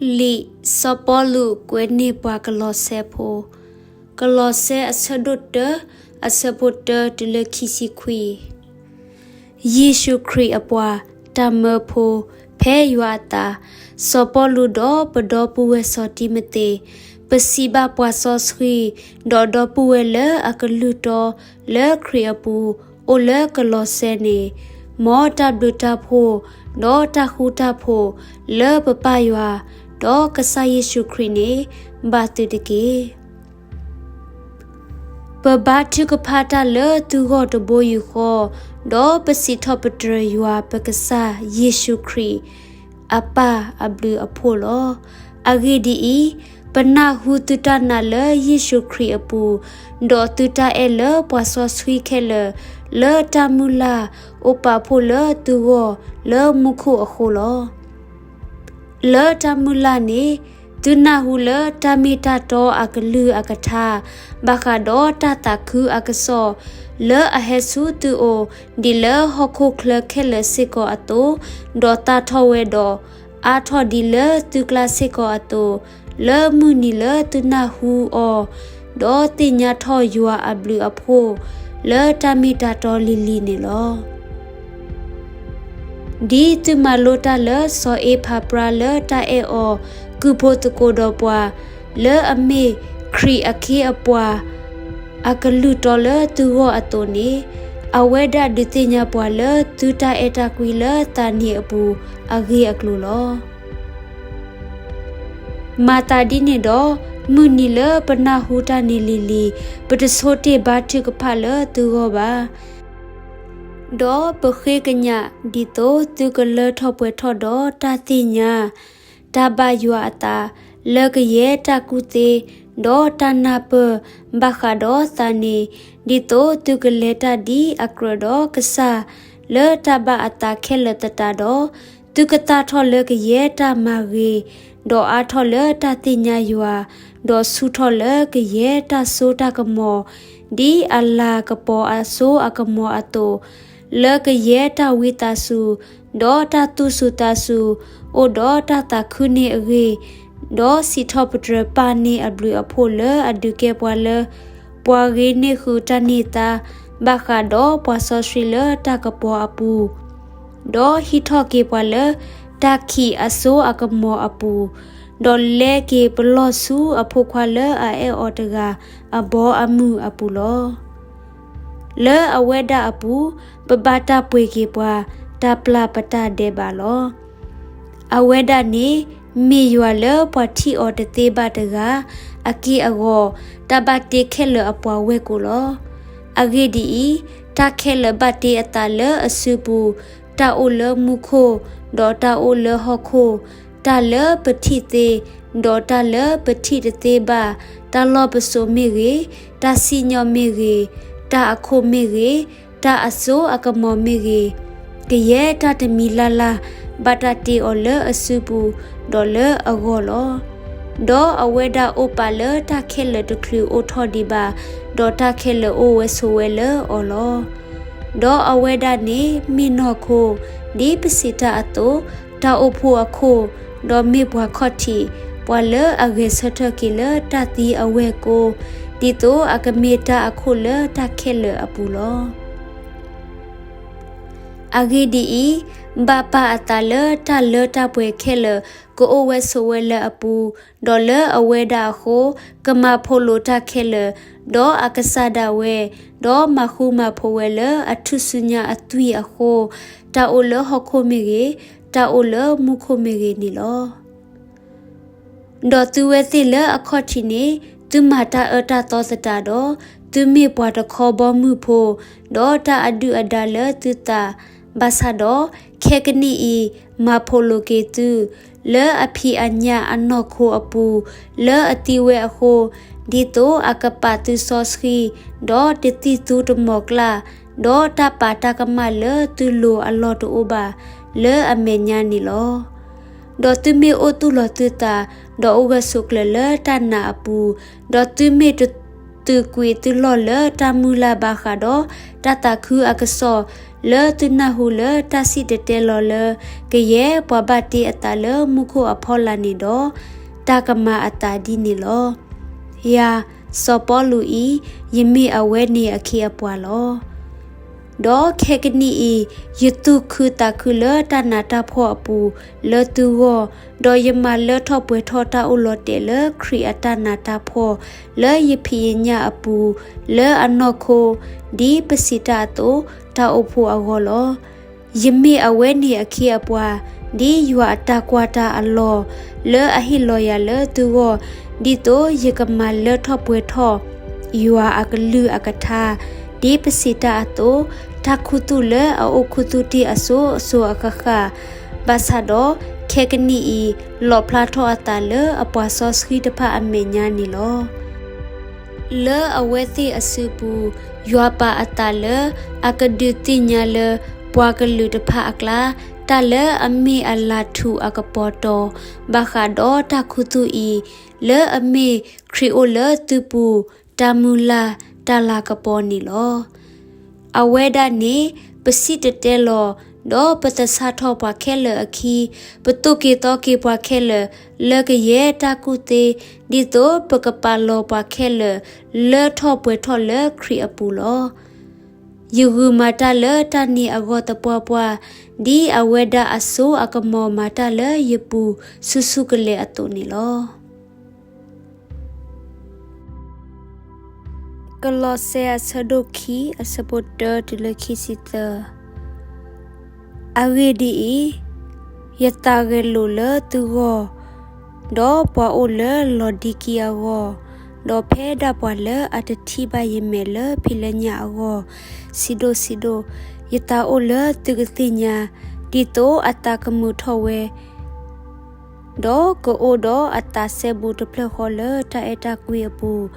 လံာ်စီၤပီလူးကွဲးန့ၢ်ပှၤကလီးစဲဖိ, ကလီးစဲအဆၢဒိၣ်တၢ, အဆၢဖိတၢတုၤလၢခံဆံခွံ. ယ့ၣ်ၡူးခရံာ်အပှၤတၢ်မၢဖိ, ဖဲယွၤအသး, စီၤပီလူးဒီးပဒီပုၢ်ဝဲၢ်စီၤတံၤမသ့း, ပစံးဘၣ်ပှၤစီဆှံ, ဒီးဒီပုၢ်ဝဲၢ်လၢအကလုၢ်တီလၢခရံာ်အပူၤ အိၣ်လၢကလီးစဲန့ၣ်, မ်တၢ်ဘျုးတၢ်ဖှိၣ်, ဒီးတၢ်ဃူတၢ်ဖိး, လၢပပၢ်ယွၤ, ဒီးကစၢ်ယ့ၣ်ၡူးခရံာ်န့ၣ်, ဘၣ်သုတက့ၢ်. ပဘါထုကဖၣ်တၢ်လၢသုဂီၢ်တဘိယူၢ်ဃီ, ဒီးပစံးထီၣ်ပတြၢၤယွၤပကစၢ်ယ့ၣ်ၡူးခရံာ် အပၢ်အဘျုးအဖှိၣ်လီၤ. အဂ့ၢ်ဒ်အံၤ, ပနၢ်ဟူသုတၢ်နာ်လၢယ့ၣ်ၡူးခရံာ်အပူၤ, ဒီးသုတၢ်အဲၣ်လၢပှၤစီဆှံခဲလၢာ်, လၢတၢ်မုၢ်လၢ်အိၣ်ပာ်ဖှိၣ်လၢသုဂီၢ်လၢမူခိၣ်အဃိလီၤ. လၢတၢ်မုၢ်လၢ်န့ၣ်, သုနၢ်ဟူလၢတၢ်မ့ၢ်တၢ်တီအကလုၢ်အကထါ, ဘၣ်ဃးဒီးတၢ်သးခုအကစီၣ်, လၢအဟဲဆူသုအိၣ်, ဒ်လၢဟီၣ်ခိၣ်ချၢခဲလၢာ်စ့ၢ်ကီးအသိး, ဒီးသၣ်ထီၣ်ဝဲဒီး, အါထီၣ်ဒ်လၢသုကျါစ့ၢ်ကီးအသိး, လၢမုၢ်နံၤလၢသုနၢ်ဟူအီၤ, ဒီးသ့ၣ်ညါထီၣ်ယွၤအဘျုးအဖှိၣ်, လၢတၢ်မ့ၢ်တၢ်တီလံၤလံၤန့ၣ်လီၤ. ဒ်သုမၤလိတၢ်လၢစီၤအ့ဖၤပြါလၢတၢ်အဲၣ်အီၤ, ကုၢ်ဖိသကိးဒီးပှၤ, လၢအမ့ၢ်ခရံာ်အခ့အပှၤ, အကလုၢ်တီလၢသုဂီၢ်အသိးန့ၣ်, အဝဲဒၣ်ဒုးသ့ၣ်ညါပှၤလၢသုတၢ်အဲၣ်တၢ်ကွံလၢသးန့ၣ်အပူၤအဂ့ၢ်အကျိၤလီၤ. မၤသးဒ်န့ၣ်ဒီး, မုၢ်နံၤလၢပနၢ်ဟူတၢ်န့ၣ်လံၤလံၤ, ပတဆိတ့ၢ်ဘါထုကဖၣ်လၢသုဂီၢ်ဘၣ်. ဒီးပဃ့ကညးဒ်သိးသုကလၢထီၣ်ပှဲၤထီၣ်ဒီးတၢ်သ့ၣ်ညါ, တၢ်ဘၣ်ယွၤအသး, လၢကယဲၢ်တၢ်ကူၣ်သ့, ဒီးတၢ်နၢ်ပၢၢ်ဘၣ်ဃးဒီးသးန့ၣ်, ဒ်သိးသုကလဲၤတၢ်ဒ်အကြၢးဒီးကစၢ်, လၢတၢ်ဘၣ်အသးခဲလၢာ်သတးဒီး, သုကသၣ်ထီၣ်လၢကယဲၢ်တၢ်မၤဂ့ၤ, ဒီးအါထီၣ်လၢတၢ်သ့ၣ်ညါယွၤ, ဒီးဆူၣ်ထီၣ်လၢကယဲၢ်တၢ်စိတၢ်ကမီၤ, ဒ်အလၤကပီၤအစိအကမီၤအသိး, လၢကယဲၢ်တၢ်ဝံသးစူၤ, ဒီးတၢ်သူၣ်စူၤသးစူၤ, အိၣ်ဒီးတၢ်သးခုန့ၢ်အဂ့ၢ်, ဒီးစံးထီၣ်ပတြၢၤပၢ်န့ၢ်အဘျုးအဖှိၣ်လၢအဒုးကဲပှၤလၢ ပှၤဂ့ၤန့ၢ်ဃုာ်တၢ်န့ၢ်သါ, ဘၣ်ဃးဒီးပှၤစီဆှံလၢတၢ်ကပီၤအပူၤ, ဒီးဟံးထီၣ်က့ၤပှၤလၢတၢ်ခံးအစိအကမီၤအပူၤ, ဒီးလဲက့ၤပလီၢ်ဆူအဖိခွါလၢအအဲၣ်အီၤတဂၤအဘီအမုၢ်အပူၤလီၤ. လၢအဝဲဒၣ်အပူၤ, ပဘၣ်တၢ်ပှ့ၤက့ၤပှၤ, တၢ်ပျၢ်ပတၢ်ဒဲးဘးလီၤ. အဝဲဒၣ်န့ၣ်, မ့ၢ်ယွၤလၢပှၤထံၣ်အီၤတသ့ဘၣ်တဂၤ, အက့ၢ်အဂီၤ, တၢ်ဘၣ်တ့ခဲလၢာ်အပှၤဝဲၢ်ကိာ်လီၤ. အဂ့ၢ်ဒ်အံၤ, တၢ်ခဲလၢာ်ဘၣ်တ့အသးလၢအစုပူၤ, တၢ်အိၣ်လၢမူခိၣ်, ဒီးတၢ်အိၣ်လၢဟီၣ်ခိၣ်, တၢ်လၢပထံၣ်သ့, ဒီးတၢ်လၢပထံၣ်တသ့ဘၣ်, တၢ်လီၢ်ပစိာ်မ့ၢ်ဂ့ၤ, တၢ်စံၣ်ညီၣ်မ့ၢ်ဂ့ၤ, တၢ်အခိၣ်မ့ၢ်ဂ့ၤ, တၢ်အစိအကမီၤမ့ၢ်ဂ့ၤ, ကယဲၢ်တၢ်တမံၤလၢ်လၢ်, ဘၣ်တၢ်တ့အီၤလၢအစုပူၤ, ဒီးလၢအဂီၢ်လီၤ. ဒီးအဝဲဒၣ်အိၣ်ပာ်လၢတၢ်ခဲလၢာ်တချုးအိၣ်ထီၣ်ဒံးဘၣ်, ဒီးတၢ်ခဲလၢာ်အိၣ်ဝဲဆိးဝဲလၢအီၤလီၤ. ဒီးအဝဲဒၣ်န့ၣ်မ့ၢ်နီၢ်ခိ, ဒ်ပစံးတၢ်အသိး, တၢ်အိၣ်ဖှိၣ်အခိၣ်, ဒီးမ့ၢ်ပှၤခီၣ်ထံး, ပှၤလၢအဂဲၤဆၢထၢၣ်က့ၤလၢတၢ်သံအဝဲၢ်ကိာ်, ဒ်သိးအကမ့ၢ်တၢ်အခိၣ်လၢတၢ်ခဲလၢာ်အပူၤလီၤ. အဂ့ၢ်ဒ်အံၤ, ဘၣ်ပၢ်အသးလၢတၢ်လၢတၢ်ပှဲၤခဲလၢာ် ကအိၣ်ဝဲဆိးဝဲလၢအပူၤ, ဒီးလၢအဝဲဒၣ်အဃိ, ကမၤဖိးလိာ်တၢ်ခဲလၢာ်, ဒီးအကစၢ်ဒၣ်ဝဲ, ဒီးမၤဃူမၤဖိးဝဲလၢအထူၣ်စုညါအသွံၣ်အဃိ, တၢ်အိၣ်လၢဟီၣ်ခိၣ်မ့ၢ်ဂ့ၤ, တၢ်အိၣ်လၢမူခိၣ်မ့ၢ်ဂ့ၤန့ၣ်လီၤ. ဒီးသုဝဲသ့ၣ်လၢအခီၣ်ထံးန့ၣ်, သုမၤတၢ်အၢတၢ်သီသတးဒီး, သုမ့ၢ်ပှၤတခီဘီမုၢ်ဖိ, ဒီးတၢ်အဒုၣ်အဒါလၢသုသး, ဘၣ်ဆၣ်ဒီး, ခဲကနံၣ်အံၤ, မၤဖိးလိာ်က့ၤသု, လၢအဖံးအညၣ်အနီၢ်ခိအပူၤ, လၢအသံဝဲအဃိ, ဒ်သိးအကပာ်သုစီဆှံ, ဒီးတသံၣ်သူတမီၤကျၢ်, ဒီးတၢ်ပာ်တၢ်ကမၣ်လၢသုလိၤအလီၢ်တအိၣ်ဘၣ်, လၢအမဲာ်ညါန့ၣ်လီၤ. ဒီးသုမ့ၢ်အိၣ်သူၣ်လီၤသုသး, ဒီးအိၣ်ဂၢၢ်ဆိးကျၢၤလၢတၢ်နာ်အပူၤ, ဒီးသုမ့ၢ်တသုးကွံာ်သုလီၢ်လၢတၢ်မုၢ်လၢ်ဘၣ်ဃးဒီးတၢ်သးခုအကစီၣ်, လၢသုနၢ်ဟူလၢတၢ်စံၣ်တဲၤတဲလီၤလၢ ကယဲၢ်ပှၤဘၣ်တ့အသးလၢမူခိၣ်အဖီလာ်န့ၣ်ဒီး, တၢ်ကမၤအသးဒ်န့ၣ်လီၤ. ယၤ, စီၤပီလူးအံၤ, ယမ့ၢ်အဝဲန့ၣ်အခ့အပှၤလီၤ. ဒီးခဲကနံၣ်အံၤ, ယသူၣ်ခုသးခုလၢတၢ်နးတၢ်ဖှီၣ်အပူၤလၢသုဂီၢ်, ဒီးယမၤလၢထီၣ်ပှဲၤထီၣ်တၢ်အိၣ်လီၤတဲာ်လၢခရံာ်အတၢ်နးတၢ်ဖှီၣ်လၢယဖံးယညၣ်အပူၤ, လၢအနီၢ်ခိ, ဒ်ပစံးတၢ်အသိး, တၢ်အိၣ်ဖှိၣ်အဂီၢ်လီၤ. ယမ့ၢ်အဝဲန့ၣ်အခ့အပှၤ, ဒ်ယွၤအတၢ်ကွၢ်တၢ်အလီၢ်, လၢအဟ့ၣ်လီၤယၤလၢသုဂီၢ်, ဒ်သိးယကမၤလၢထီၣ်ပှဲၤထီၣ် ယွၤအကလုၢ်အကထါ, ဒ်ပစံးတၢ်အသိး, တၢ်ခူသူၣ်လၢအအိၣ်ခူသူၣ်တ့ၢ်အစိၤအစိၤအဃၣ်ဃၣ်, ဘၣ်ဆၣ်ဒီး, ခဲကနံၣ်အံၤ, လီၣ်ဖျါထီၣ်အသးလၢအပှၤစီဆှံတဖၣ်အမဲာ်ညါန့ၣ်လီၤ. လၢအဝဲသ့ၣ်အစုပူၤ, ယွၤပာ်အသးလၢအကဒုးသ့ၣ်ညါလၢပှၤကလုာ်တဖၣ်အကျါ, တၢ်လၢအမ့ၢ်အလၤထူးအကပီၤတီၤ, ဘၣ်ဃးဒီးတၢ်ခူသူၣ်အံၤ, လၢအမ့ၢ်ခရံာ်အိၣ်လၢသုပူၤ, တၢ်မုၢ်လၢ်တၢ်လၤကပီၤန့ၣ်လီၤ. အဝဲဒၣ်န့ၣ်, ပစံၣ်တဲၤတဲလီၤ, ဒီးပသဆၣ်ထီၣ်ပှၤခဲလၢာ်အခံ, ပသိၣ်က့ၤသီက့ၤပှၤခဲလၢာ်လၢကယဲၢ်တၢ်ကူၣ်သ့, ဒ်သိးပကပာ်လီၤပှၤခဲလၢာ်လၢထီၣ်ပှဲၤထီၣ်လၢခရံာ်အပူၤလီၤ. ယဂုာ်မၤတၢ်လၢတၢ်န့ၣ်အဂီၢ်သပှၢ်ပှၢ်, ဒ်အဝဲဒၣ်အစိအကမီၤမၤတၢ်လၢယပူၤဆူၣ်ဆူၣ်ကလဲာ်အသိးန့ၣ်လီၤ. ကလီးစဲအဆၢဒိၣ်ခံအဆၢဖိတၢတုၤလၢခံဆံသၢ. အဂ့ၢ်ဒ်အံၤ, ယသးဂဲၤလိာ်လၢသုဂီၢ်, ဒီးပှၤအိၣ်လၢလီၤဒံကံအဂီၢ်, ဒီးဖဲဒၣ်ပှၤလၢအတထံၣ်ဘၣ်ယမဲာ်လၢဖံးလၢညၣ်အဂီၢ်, ဆံးဒိၣ်ဆံးဒိၣ်, ယသးအိၣ်လၢသုကသ့ၣ်ညါ, ဒ်သိးအသးကမုာ်ထီၣ်ဝဲ ဒီးကအိၣ်ဒီးအသးစဲဘူးတဖျၢၣ်ဃီလၢတၢ်အဲၣ်တၢ်ကွံအပူၤ,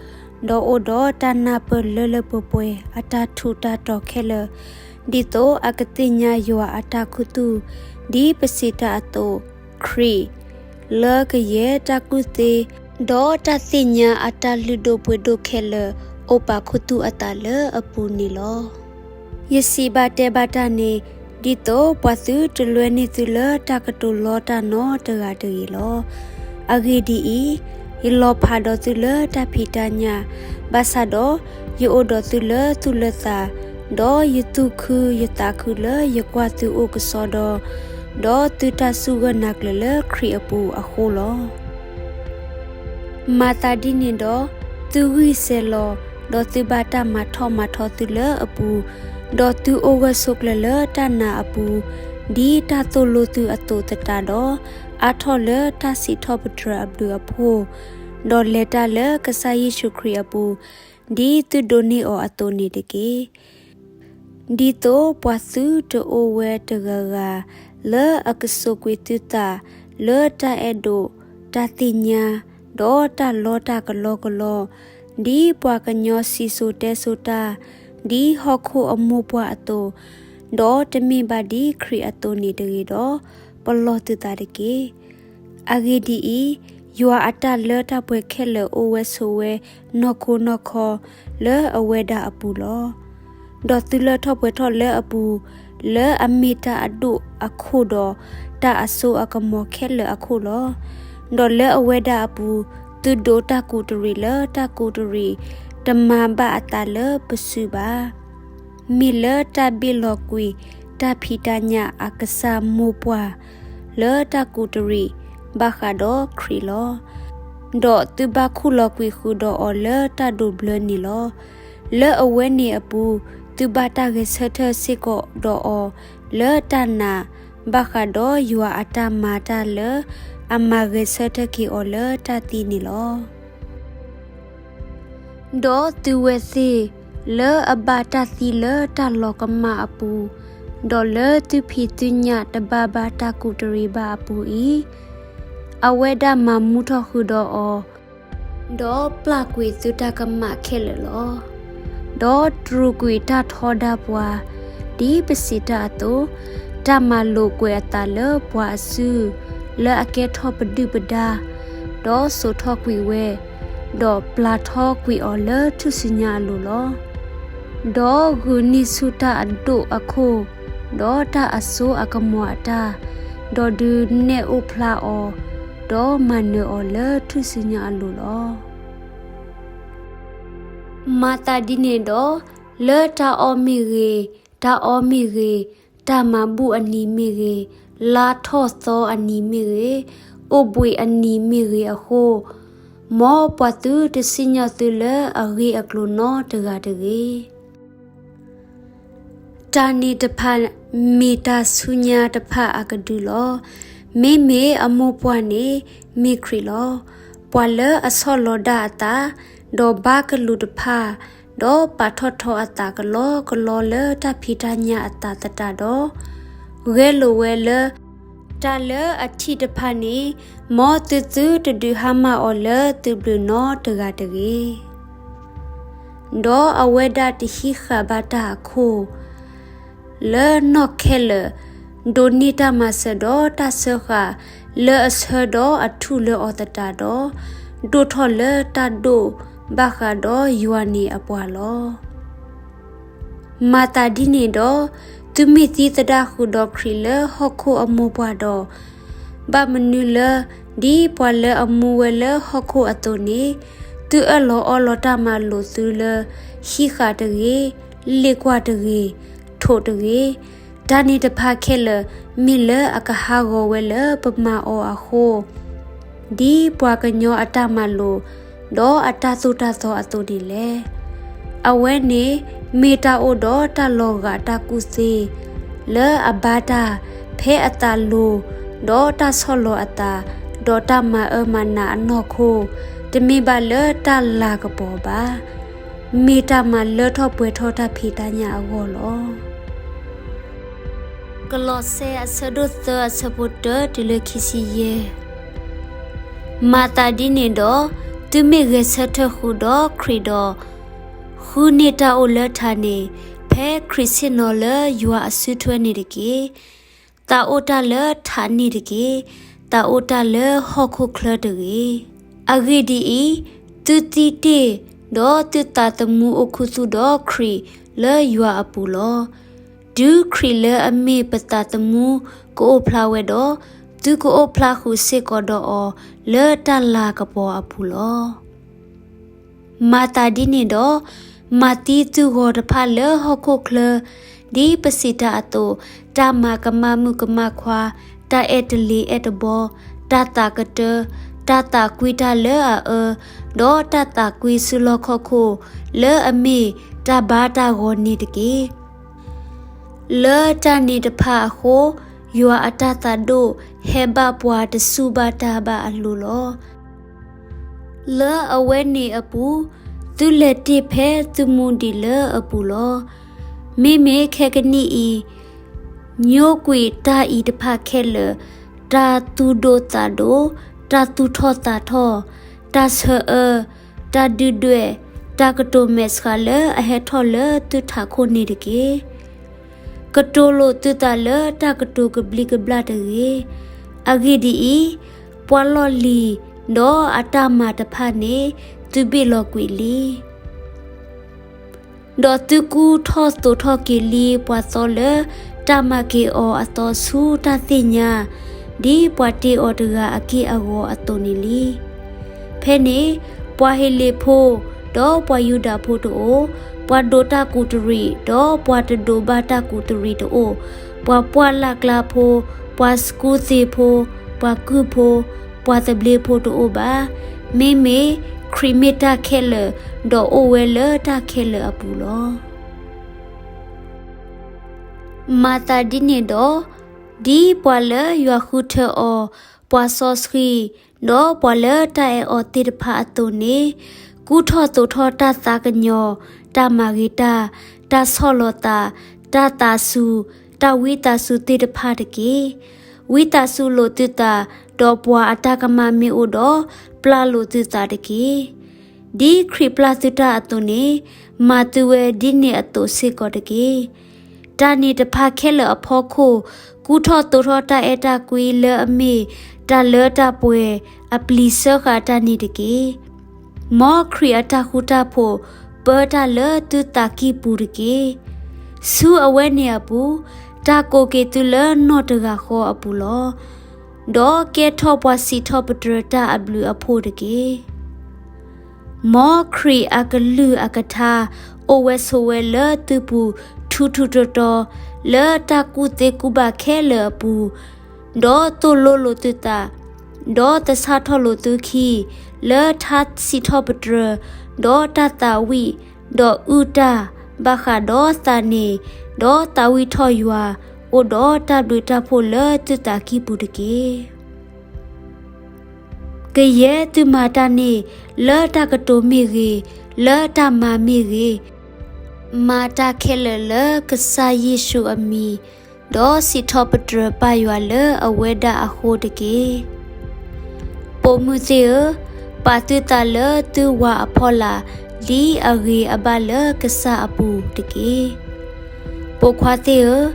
ဒီးအိၣ်ဒီးတၢ်နၢ်ပၢၢ်လၢလၢပှဲၤပှဲၤအတၢ်ထူးတၢ်တီၤခဲလၢာ်, ဒ်သိးအကသ့ၣ်ညါယွၤအတၢ်ခူသူၣ်, ဒ်ပစံးတၢ်အသိး, ခရံာ်, လၢကယဲၢ်တၢ်ကူၣ်သ့, ဒီးတၢ်သ့ၣ်ညါအတၢ်လုၢ်ဒိၣ်ပှ့ၤဒိၣ်ခဲလၢာ်, အိၣ်ပာ်ခူသူၣ်အသးလၢအပူၤန့ၣ်လီၤ. ယစံးဘၣ်တဲဘၣ်တၢ်န့ၣ်, ဒ်သိးပှၤသုတလွဲန့ၢ်သုလၢတၢ်ကတိၤလီတၢ်နီတဂၤတဂ့ၤလီၤ. အဂ့ၢ်ဒ်အံၤ, ယလီၤဖးဒီးသုလၢတၢ်ဖံးတၢ်ညၣ်, ဘၣ်ဆၣ်ဒီးယအိၣ်ဒီးသုလၢသူၣ်လၢသး, ဒီးယသူၣ်ခုယသးခုလၢယကွၢ်သုအိၣ်ကစီဒီ, ဒီးသုတၢ်စူၢ်ဂၢၢ်နာ်ကျၢၤလၢခရံာ်အပူၤအဃိလီၤ. မၤသးဒ်န့ၣ်ဒီး, သုဂံၢ်စဲၤလီၤ, ဒီးသုဘၣ်တၢ်မၤထီၣ်မၤထီသုလၢအပူၤ, ဒီးသုအိၣ်ဂၢၢ်ဆိးကျၢၤလၢတၢ်နာ်အပူၤ, ဒ်တၢ်သိၣ်လိသုအသိးသတးဒီး, အါထီၣ်လၢတၢ်စံးထီၣ်ပတြၢၤအဘျုးအဖှိၣ်, ဒီးလဲၤတၢ်လၢကစၢ်ယ့ၣ်ၡူးခရံာ်အပူၤ, ဒ်သုဒိးန့ၢ်အီၤအသိးန့ၣ်တက့ၢ်. ဒ်သိးပှၤသုတအိၣ်ဝဲတဂၤဂၤ, လၢအကစိာ်ကွံာ်သုသးလၢတၢ်အဲၣ်ဒိး, တၢ်သ့ၣ်ညါ, ဒီးတၢ်လီတၢ်ကလီကလီ, ဒ်ပှၤကညီစံၣ်စိၤတဲစိၤတၢ်, ဒ်ဟီၣ်ခိၣ်အမိၢ်ပှၢ်အသိး, ဒီးတမ့ၢ်ဘၣ်ဒ်ခရံာ်အသိးန့ၣ်တဂ့ၤဒီး, ပလီၢ်သုသးတက့ၢ်. အဂ့ၢ်ဒ်အံၤ, ယွၤအတၢ်လၢတၢ်ပှဲၤခဲလၢာ်အိၣ်ဝဲဆိးဝဲနီၢ်ခိနီၢ်ခီလၢအဝဲဒၣ်အပူၤလီၤ. ဒီးသုလၢထီၣ်ပှဲၤထီၣ်လၢအပူၤ, လၢအမ့ၢ်တၢ်အဒိၣ်အခိၣ်ဒီးတၢ်အစိအကမီၤခဲလၢာ်အခိၣ်လီၤ. ဒီးလၢအဝဲဒၣ်အပူၤ, သုဒိးတၢ်ကူးတရံးလၢတၢ်ကူးတရံး, တမၤဘၣ်အသးလၢပစုဘၣ်. မ့ၢ်လၢတၢ်ဘ့ၣ်လီၤကွံာ်တၢ်ဖံးတၢ်ညၣ်အကစၢ်မိၢ်ပှၢ်လၢတၢ်ကူးတရံး, ဘၣ်ဃးဒီးခရံာ်လီၤ. ဒီးသုဘၣ်ခူၣ်လီၤကွံာ်ဃုာ်ဒီးအီၤလၢတၢ်ဒိးဘျၢန့ၣ်လီၤ. လၢအဝဲန့ၣ်အပူၤ, သုဘၣ်တၢ်ဂဲၤဆၢထၢၣ်စ့ၢ်ကီးဒီးအီၤလၢတၢ်နာ်, ဘၣ်ဃးဒီးယွၤအတၢ်မၤတၢ်လၢအမၤဂဲၤဆၢထၢၣ်က့ၤအီၤလၢတၢ်သံန့ၣ်လီၤ. ဒီးသုဝဲသ့ၣ်လၢအဘၣ်တၢ်သံလၢတၢ်လီၤကမၣ်အပူၤ, ဒီးလၢသုဖံးသုညၣ်တဘၣ်ဘၣ်တၢ်ကူးတရံးဘၣ်အပူၤအံၤ, အဝဲဒၣ်မၤမူထီၣ်ဃုာ်ဒီးအီၤ, ဒီးပျၢ်ကွံာ်သုတၢ်ကမၣ်ခဲလၢာ်လီၤ. ဒီးတြူာ်ကွံာ်တၢ်ထီဒါပှၤ, ဒ်ပစံးတၢ်အသိး, တၢ်မၤလိာ်ကွဲးအသးလၢပှၤအစု, လၢအကဲထီၣ်ပဒုၣ်ပဒါ, ဒီးစိာ်ထီၣ်ကွံာ်ဝဲ, ဒီးပျၢ်ထီၣ်ကွံာ်အီၤလၢထူၣ်စုညါအလိၤလီၤ. ဒီးဂုာ်န့ၢ်ဆူၣ်တၢ်အဒိၣ်အခိၣ်, ဒီးတၢ်အစိအကမီၤအတၢ်, ဒီးဒုးနဲၣ်အိၣ်ဖျါအီၤ, ဒီးမၤနၢၤအီၤလၢထူၣ်စုညါအလိၤလီၤ. မၤသးဒ်န့ၣ်ဒီး, လၢတၢ်အီၣ်မ့ၢ်ဂ့ၤ, တၢ်အီမ့ၢ်ဂ့ၤ, တၢ်မၤဘူၣ်အနံၤမ့ၢ်ဂ့ၤ, လါထီၣ်သီအနံၤမ့ၢ်ဂ့ၤ, အိၣ်ဘှံးအနံၤမ့ၢ်ဂ့ၤအဃိ, မ်ပှၤသုတစံၣ်ညီၣ်သုလၢအဂ့ၢ်အကျိၤနီတဂၤတဂ့ၤ. တၢ်န့ၣ်တဖၣ်မ့ၢ်တၢ်ဆူညါတဖၣ်အကဒုလီၤ. မ့မ့ၢ်အမိၢ်ပှၢ်န့ၣ်မ့ၢ်ခရံာ်လီၤ. ပှၤလၢအဆီၣ်လီၤဒၣ်အသး, ဒီးဘါကလူးတဖၣ်, ဒီးပာ်ထီၣ်ထီအသးကလီကလီလၢတၢ်ဖံးတၢ်ညၣ်အသးသတးဒီး, ဂဲၤလိာ်ဝဲလၢ တၢ်လၢအထံၣ်တဖၣ်န့ၣ်, မ်သုသုတဒုးဟါမၢ်အီၤလၢသုဘျုးနီတဂၤတဂ့ၤ. ဒီးအဝဲဒၣ်တဟံးဃာ်ဘၣ်တၢ်အခိၣ် လၢနီၢ်ခဲလၢာ်, ဒိးန့ၢ်တၢ်မၤစၢၤဒီးတၢ်စၢဃာ်လၢအဆၢဒီးအထူၣ်လၢအီၤသတးဒီး, ဒိၣ်ထီၣ်လၢတၢ်ဒိၣ်ဘၣ်ဃးဒီးယွၤန့ၣ်အပှၤလီၤ. မၤသးဒ်န့ၣ်ဒီး, သုမ့ၢ်သံသဒၣ်ဃုာ်ဒီးခရံာ်လၢဟီၣ်ခိၣ်အမိၢ်ပှၢ်ဒီး, ဘၣ်မနုၤလၢ ဒ်ပှၤလၢအမူဝဲလၢဟီၣ်ခိၣ်အသိးန့ၣ်, သုအၢၣ်လီၤအီလီၤတၢ်မၤလိာ်သုလၢ ဟံးဃာ်တဂ့ၤ, လ့ၣ်ကွၢ်တဂ့ၤ, ထိးတဂ့ၤ, တၢ်န့ၣ်တဖၣ်ခဲလၢာ် မ့ၢ်လၢအကဟးဂီၤဝဲလၢပမၤအီၤအဃိ, ဒ်ပှၤကညီအတၢ်မၤလိာ် ဒီးအတၢ်သိၣ်တၢ်သီအသိးန့ၣ်လဲၣ်. အဝဲန့ၣ်မ့ၢ်တၢ်အိၣ်ဒီးတၢ်လီၤဂာ်တၢ်ကူၣ်သ့ လၢအဘါတၢ် ဖဲအသးလိၤ, ဒီးတၢ်ဆီၣ်လီၤအသး, ဒီးတၢ်မၤအၢမၤနးအနီၢ်ခိ, တမ့ၢ်ဘၣ်လၢတၢ်လၤကပီၤဘၣ်. မ့ၢ်တၢ်မၤလၢထီၣ်ပှဲၤထီၣ်တၢ်ဖံးတၢ်ညၣ်အဂီၢ်လီၤ. ကလီးစဲအဆၢဒိၣ်သၢအဆၢဖိတၢတုၤလၢခံဆံယဲၢ်. မၤသးဒ်န့ၣ်ဒီး, သုမ့ၢ်ဂဲၤဆၢထၢၣ်ဃုာ်ဒီးခရံာ်ဒီး, ဃုန့ၢ်တၢ်အိၣ်လၢထးန့ၣ်, ဖဲခရံာ်ဆ့ၣ်နီၤလၢယွၤအစုထွဲန့ၣ်တက့ၢ်. သးအိၣ်တၢ်လၢထးန့ၣ်တက့ၢ်. သးအိၣ်တၢ်လၢဟီၣ်ခိၣ်ချၢတဂ့ၤ. အဂ့ၢ်ဒ်အံၤ, သုသံတ့ၢ်, ဒီးသုသးသမူအိၣ်ခူသူၣ်ဒီးခရံာ်လၢယွၤအပူၤလီၤ. တုၤခရံာ်လၢအမ့ၢ်ပသးသမူကအိၣ်ဖျါဝဲဒီး, သုကအိၣ်ဖျါဃုာ်စ့ၢ်ကီးဒီးအီၤလၢတၢ်လၤကပီၤအပူၤလီၤ. မၤသးဒ်န့ၣ်ဒီး, မၤသံသုဂီၤတဖၣ်လၢဟီၣ်ခိၣ်ချၢ, ဒ်ပစံးတၢ်အသိး, တၢ်မၤကမၣ်မုၣ်ကမၣ်ခွါ, တၢ်အဲၣ်တလ့ၤအဲၣ်တဘီ, တၢ်သးကတၢ, တၢ်သးကွံတၢ်လၢအအၢ, ဒီးတၢ်သးကွံဆူလီၢ်ခီၣ်ခိၣ်, လၢအမ့ၢ်တၢ်ဘါတၢ်ဂီၤန့ၣ်တက့ၢ်. လၢတၢ်န့ၣ်တဖၣ်အဃိ, ယွၤအတၢ်သးဒိၣ်ဟဲဘၣ်ပှၤတစူၢ်ဘၣ်တၢ်ဘၣ်အလိၤလီၤ. လၢအဝဲန့ၣ်အပူၤ, သုလဲၤတ့ၢ်ဖဲသုမူဒံးလၢအပူၤလီၤ. မ့မ့ၢ်ခဲကနံၣ်အံၤ, ညိကွံာ်တၢ်အံၤတဖၣ်ခဲလၢာ်, တၢ်သူၣ်ဒိၣ်သးဒိၣ်, တၢ်သူၣ်ထီၣ်သးထီၣ်, တၢ်ဆၢအၢ, တၢ်ဒုၣ်ဒွဲၣ်, တၢ်ကတိၤမဲာ်ဆှးလၢအဟဲထီၣ်လၢသုထးခိၣ်န့ၣ်တက့ၢ်. ကတိၤလိာ်သုသးလၢတၢ်ကတိၤကဘျံးကဘျၣ်တဂ့ၤ. အဂ့ၢ်ဒ်အံၤ, ပှၤလီၢ်လံၤဒီးအတၢ်မၤတဖၣ်န့ၣ်, သုဘ့ၣ်လီၤကွံာ်လံ. ဒီးသုကူထီၣ်သိးထီၣ်က့ၤလံပှၤသီလၢတၢ်မၤက့ၤအီၤအသီဆူတၢ်သ့ၣ်ညါ, ဒ်ပှၤတ့အီၤတဂၤအက့ၢ်အဂီၤအသိးန့ၣ်လံ. ဖဲန့ၣ်, ပှၤဟ့းလ့းဖိ, ဒီးပှၤယူဒၤဖိတအိၣ်, ပှၤဒိးတၢ်ကူးတရံး, ဒီးပှၤတဒိးဘၣ်တၢ်ကူးတရံးတအိၣ်, ပှၤပှၢ်လၢ်ကျါဖိ, ပှၤစကူသ့ၣ်ဖိ, ပှၤကုၢ်ဖိ, ပှၤသဘျ့ဖိတအိၣ်ဘၣ်. မ့မ့ၢ်ခရံာ်မ့ၢ်တၢ်ခဲလၢာ်, ဒီးအိၣ်ဝဲလၢတၢ်ခဲလၢာ်အပူၤလီၤ. မၤသးဒ်န့ၣ်ဒီး, ဒ်ပှၤလၢယွၤဃုထၢအီၤ, ပှၤစီဆှံ, ဒီးပှၤလၢတၢ်အဲၣ်အီၤသ့ၣ်တဖၣ်အသိးန့ၣ်, ကူထီၣ်သိးထီၣ်တၢ်သးကညီၤ, တၢ်မၤဂ့ၤတၢ်, တၢ်ဆီၣ်လီၤသး, တၢ်သးစူၤ, တၢ်ဝံသးစူၤသ့ၣ်တဖၣ်တက့ၢ်. ဝံသးစူၤလိာ်သုသး, ဒီးပှၤအတၢ်ကမၣ်မ့ၢ်အိၣ်ဒီး, ပျၢ်လိာ်သုသးတက့ၢ်. ဒ်ခရံာ်ပျၢ်သုတၢ်အသိးန့ၣ်, မၤသုဝဲဒ်န့ၣ်အသိးစ့ၢ်ကီးတက့ၢ်. တၢ်န့ၣ်တဖၣ်ခဲလၢာ်အဖီခိၣ်, ကူထီၣ်သိးထီၣ်တၢ်အဲၣ်တၢ်ကွံလၢအမ့ၢ်တၢ်လၢတၢ်ပှဲၤအပျံၤစၢဃာ်တၢ်န့ၣ်တက့ၢ်. မ်ခရံာ်အတၢ်ဃူတၢ်ဖိး ပၢတၢ်လၢသုသးကံၢ်ပူၤတက့ၢ်. ဆူအဝဲန့ၣ်အပူၤ, တၢ်ကိးက့ၤသုလၢနီၢ်တဂၤဃီအပူၤလီၤ. ဒီးကဲထီၣ်ပှၤစံးထီၣ်ပတြၢၤတၢ်အဘျုးအဖှိၣ်တက့ၢ်. မ်ခရံာ်အကလုၢ်အကထါအိၣ်ဝဲဆိးဝဲလၢသုပူၤထူးထူးတီၤတီၤ, လၢတၢ်ကူၣ်သ့ကူၣ်ဘၣ်ခဲလၢာ်အပူၤ, ဒီးသိၣ်လိလိာ်သုသး, ဒီးသဆၣ်ထီၣ်လိာ်သုခံ, လၢတၢ်စံးထီၣ်ပတြၢၤ, ဒီးတၢ်သးဝံၣ်, ဒီးအုၣ်တၢ်, ဘၣ်ဃးဒီးသးန့ၣ်, ဒီးသးဝံၣ်ထီၣ်ယွၤ, အိၣ်ဒီးတၢ်ဘျုးတၢ်ဖှိၣ်လၢသုသးကံၢ်ပူၤတက့ၢ်. ကယဲၢ်သုမၤတၢ်န့ၣ်, လၢတၢ်ကတိၤမ့ၢ်ဂ့ၤ, လၢတၢ်မၤမ့ၢ်ဂ့ၤ, မၤတၢ်ခဲလၢာ်လၢကစၢ်ယ့ၣ်ၡူးအမံၤ, ဒီးစံးထီၣ်ပတြၢၤပၢ်ယွၤလၢအဝဲဒၣ်အဃိတက့ၢ်. ပိာ်မုၣ်သ့ၣ်ဧၢ, ပာ်သုသးလၢသုဝၤအဖီလာ်, ဒ်အဂ့ၤအဘၣ်လၢကစၢ်အပူၤတက့ၢ်. ပိာ်ခွါသ့ၣ်ဧၢ,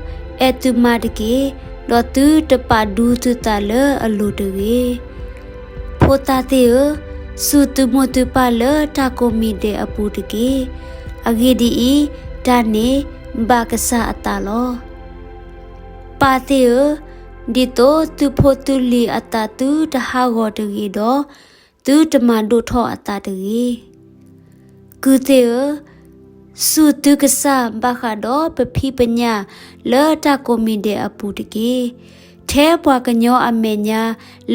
အဲၣ်သုမါတက့ၢ်, ဒီးသုတပာ်ဒူသုသးလၢအလိၤတဂ့ၤ. ဖိသၣ်သ့ၣ်ဧၢ, စူၢ်သုမိၢ်သုပၢ်လၢတၢ်ကိးမံၤဒဲးအပူၤတက့ၢ်. အဂ့ၢ်ဒ်အံၤ, တၢ်န့ၣ်ဘၣ်ကစၢ်အသးလီၤ. ပၢ်သ့ၣ်ဧၢ, ဒ်သိးသုဖိသုလံၤအသးသုတဟးဂီၤတဂ့ၤဒီး, သုတမၤဒိၣ်ထီၣ်အသးတဂ့ၤ. ကုၢ်သ့ၣ်ဧၢ, စူၢ်သုကစၢ်ဘၣ်ဃးဒီးပဖံးပညၣ်လၢတၢ်ကိးမံၤဒဲးအပူၤတက့ၢ်. ထဲပှၤကညီအမဲာ်ညါ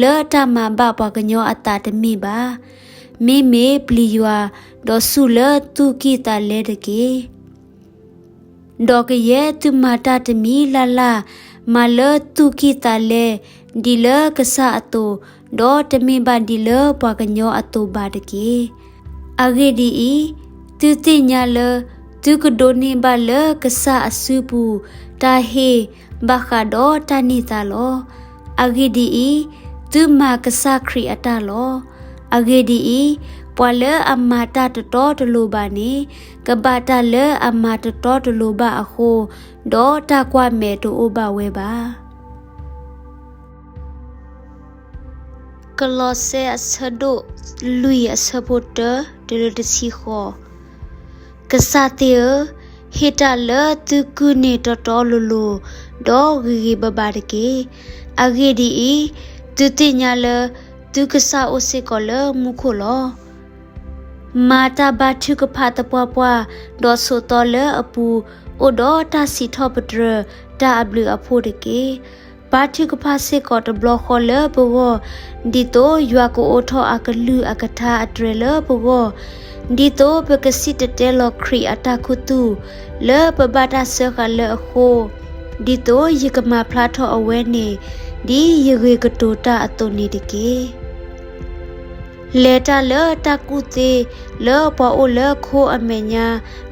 လၢတၢ်မၤဘၣ်ပှၤကညီအသးတမ့ၢ်ဘၣ်. မ့မ့ၢ်ပျံၤယွၤ, ဒီးစူၢ်လၢသူၣ်ကံၢ်သးလဲတက့ၢ်. ဒီးကယဲၢ်သုမၤတၢ်တမံၤလၢ်လၢ်, မၤလၢသူၣ်ကံၢ်သးလဲ, ဒ်လၢကစၢ်အသိး, ဒီးတမ့ၢ်ဘၣ်ဒ်လၢပှၤကညီအသိးဘၣ်တက့ၢ်. အဂ့ၢ်ဒ်အံၤ, သုသ့ၣ်ညါလၢ သုကဒိးန့ၢ်ဘၣ်လၢကစၢ်အစုပူၤ တၢ်ဟ့ၣ်ဘၣ်ဃးဒီးတၢ်န့ၢ်သါလီၤ. အဂ့ၢ်ဒ်အံၤ, သုမၤကစၢ်ခရံာ်အတၢ်လီၤ. အဂ့ၢ်ဒ်အံၤ, ပှၤလၢအမၤတၢ်တတီတလိၤဘၣ်န့ၣ်, ကဘၣ်တၢ်လၢအမၤတတီတလိၤဘၣ်အဃိ, ဒီးတၢ်ကွၢ်မဲာ်တအိၣ်ဘၣ်ဝဲဘၣ်. ကလီးစဲအဆၢဒိၣ်လွံၢ်အဆၢဖိတၢတုၤလၢတဆံဃိး. ကစၢ်သ့ၣ်ဧၢ, ဟ့ၣ်တၢ်လၢသုကုၢ်န့ၢ်တီတီလိၤလိၤ, ဒီးဂ့ၤဂ့ၤဘၣ်ဘၣ်တက့ၢ်. အဂ့ၢ်ဒ်အံၤ, သုသ့ၣ်ညါလၢ သုကစၢ်အိၣ်စ့ၢ်ကီးလၢမူခိၣ်လီၤ. မၤတၢ်ဘါထုကဖၣ်သပှၢ်ပှၢ်, ဒီးဆိးသီလၢအပူၤ, အိၣ်ဒီးတၢ်စံးထီၣ်ပတြၢၤတၢ်အဘျုးအဖှိၣ်တက့ၢ်. ဘါထုကဖၣ်စ့ၢ်ကီးတဘျီဃီလၢပဂီၢ်, ဒ်သိးယွၤကအိးထီၣ်အကလုၢ်အကထါအတြဲၤလၢပဂီၢ်, ဒ်သိးပကစံၣ်တဲၤတဲလီၤခရံာ်အတၢ်ခူသူၣ်, လၢပဘၣ်တၢ်စၢဃာ်လၢအဃိ, ဒ်သိးယကမၤဖျါထီၣ်အဝဲန့ၣ်, ဒ်ယဂ့ၤကတိၤတၢ်အသိးန့ၣ်တက့ၢ်. လဲၤတၢ်လၢတၢ်ကူၣ်သ့လၢပှၤအိၣ်လၢခိအမဲာ်ညါ,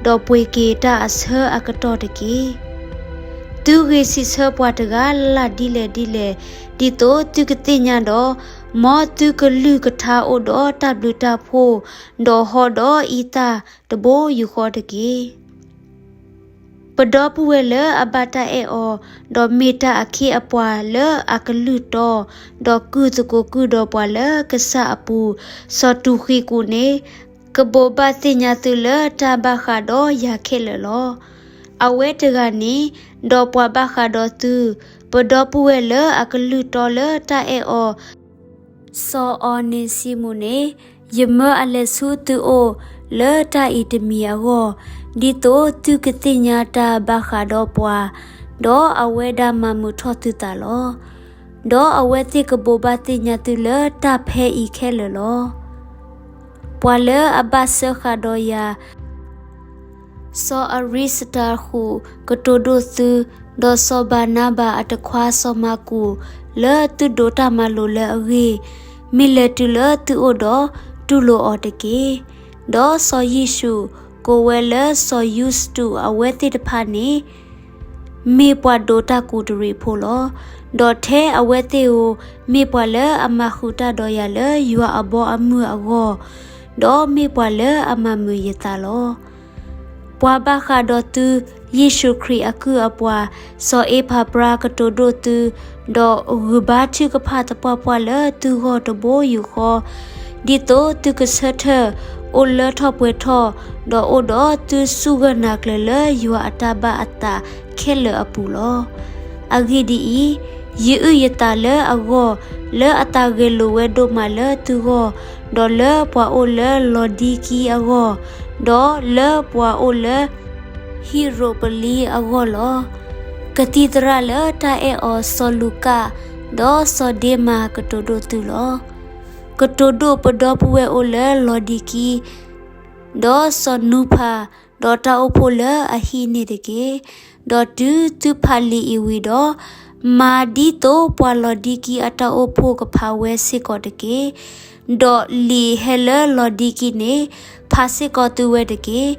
ဒီးပှ့ၤက့ၤတၢ်အဆၢအကတီၢ်တက့ၢ်. သုဂ့ၤစံးဆၢပှၤတဂၤလၢ်လၢ်ဒ်လဲၣ်ဒ်လဲၣ်, ဒ်သိးသုကသ့ၣ်ညါဒီး, မ်သုကလုၢ်ကထါအိၣ်ဒီးတၢ်ဘျုးတၢ်ဖှိၣ်, ဒီးဟီဒီးအံသၣ်တဘိယူၢ်ဃီတက့ၢ်. ပဒီပုၢ်ဝဲၢ်လၢအဘၣ်တၢ်အဲၣ်အီၤ, ဒီးမ့ၢ်တၢ်အခ့အပှၤလၢအကလုၢ်တီ, ဒီးကုၢ်သကိးကုၢ်ဒီးပှၤလၢကစၢ်အပူၤ, စီၤတူၤဃံးကူးန့ၣ်, ကဘိးဘၣ်သ့ၣ်ညါသုလၢတၢ်ဘၣ်ဃးဒီးယၤခဲလၢာ်လီၤ. အဝဲတဂၤန့ၣ်, ဒီးပှၤဘၣ်ဃးဒီးသု, ပဒီပုၢ်ဝဲၢ်လၢအကလုၢ်တီလၢတၢ်အဲၣ်အီၤ, စီၤအီၤန့စံမူးန့ၣ်, ယမၢအလဲၤဆူသုအိၣ်လၢတၢ်အံၤတမံၤအဂီၢ်, ဒ်သိးသုကသ့ၣ်ညါတၢ်ဘၣ်ဃးဒီးပှၤ, ဒီးအဝဲဒၣ်မၤမုာ်ထီၣ်သုသးလီၤ. ဒီးအဝဲသ့ၣ်ကဘိးဘၣ်သ့ၣ်ညါသုလၢတၢ်ဖဲအံၤခဲလၢာ်လီၤ. ပှၤလၢအဘၣ်စၢဃာ်ဒီးယၤ, စီၤအရံစတၤဃူးကတိၤဒိၣ်သု, ဒီးစီၤဘၤနါဘၤအတခွါစီၤမၢ်ကူး, လၢသုဒိးတၢ်မၤလိာ်လၢအဂ့ၢ်, မ့ၢ်လဲၤတုၤလၢသုအိၣ်ဒီးတူၢ်လိာ်အီၤတက့ၢ်. ဒီးစီၤယ့ၣ်ၡူးကိးဝဲလၢစီၤယူစတူးအဝဲသ့ၣ်တဖၣ်န့ၣ် မ့ၢ်ပှၤဒိးတၢ်ကူးတရံးဖိလီၤ. ဒီးထဲအဝဲသ့ၣ်ဧိၤ, မ့ၢ်ပှၤလၢအမၤဃုာ်တၢ်ဒီးယၤလၢယွၤအဘီအမုၢ်အဂီၢ်, ဒီးမ့ၢ်ပှၤလၢအမၤမုာ်ယသးလီၤ. ပှၤဘၣ်ဃးဒီးသု, ယ့ၣ်ၡူးခရံာ်အကုၢ်အပှၤ, စီၤအ့ပၤပြါကတိၤဒိၣ်သု, ဒီးဂုာ်ဘါထုကဖၣ်သပှၢ်ပှၢ်လၢသုဂီၢ်တဘိယူၢ်ဃီ, ဒ်သိးသုကဆၢထၢၣ် အိၣ်လၢထီၣ်ပှဲၤထီၣ်, ဒီးအိၣ်ဒီးသုစူၢ်ဂၢၢ်နာ်ကျၢၤလၢယွၤအတၢ်ဘၣ်အသးခဲလၢာ်အပူၤလီၤ. အဂ့ၢ်ဒ်အံၤ, ယအုၣ်ယသးလၢအဂီၢ်, လၢအတၢ်ဂဲၤလိာ်ဝဲဒိၣ်မးလၢသုဂီၢ်, ဒီးလၢပှၤအိၣ်လၢလီၤဒံကံအဂီၢ်, ဒီးလၢပှၤအိၣ်လၢ ဟံရိၣ်ပလံအဂီၢ်လီၤ. ကသံၣ်သရၣ်လၢတၢ်အဲၣ်အီၤစီၤလူၤကၣ်, ဒီးစီၤဒ့မၤကတိၤဒိၣ်သုလီၤ. ကတိၤဒိၣ်ပဒီပုၢ်ဝဲၢ်အိၣ်လၢလီၤဒံကံ, ဒီးစီၤနူဖၣ်, ဒီးတၢ်အိၣ်ဖှိၣ်လၢအဟံၣ်န့ၣ်တက့ၢ်. ဒီးတုၤသုဖးလံာ်အံၤဝံၤဒီး, မၤဒ်သိးပှၤလီၤဒံကံအတၢ်အိၣ်ဖှိၣ်ကဖးဝဲစ့ၢ်ကီးတက့ၢ်. ဒီးလံာ်ဟဲလၢလီၤဒံကံန့ၣ်, ဖးစ့ၢ်ကီးသုဝဲတက့ၢ်.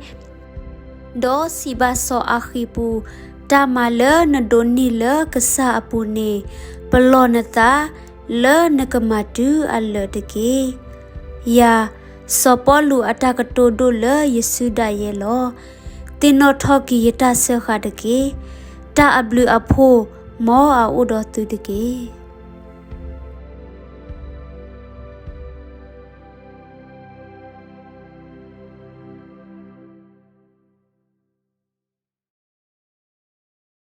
ဒီးစံးဘၣ်စီၤအၤဃံးပူၤ, တၢ်မၤလၢနဒိးန့ၢ်လၢကစၢ်အပူၤန့ၣ်, ပလီၢ်နသးလၢနကမၤတုၤအလၢာ်တက့ၢ်. ယၤ, စီၤပီလူးအတၢ်ကတိၤဒိၣ်လၢယစုဒၣ်ယဲလီၤ. သ့ၣ်နီၣ်ထီၣ်က့ၤယတၢ်စၢဃာ်တက့ၢ်. တၢ်အဘျုးအဖှိၣ်မ်အအိၣ်ဒီးသုတက့ၢ်.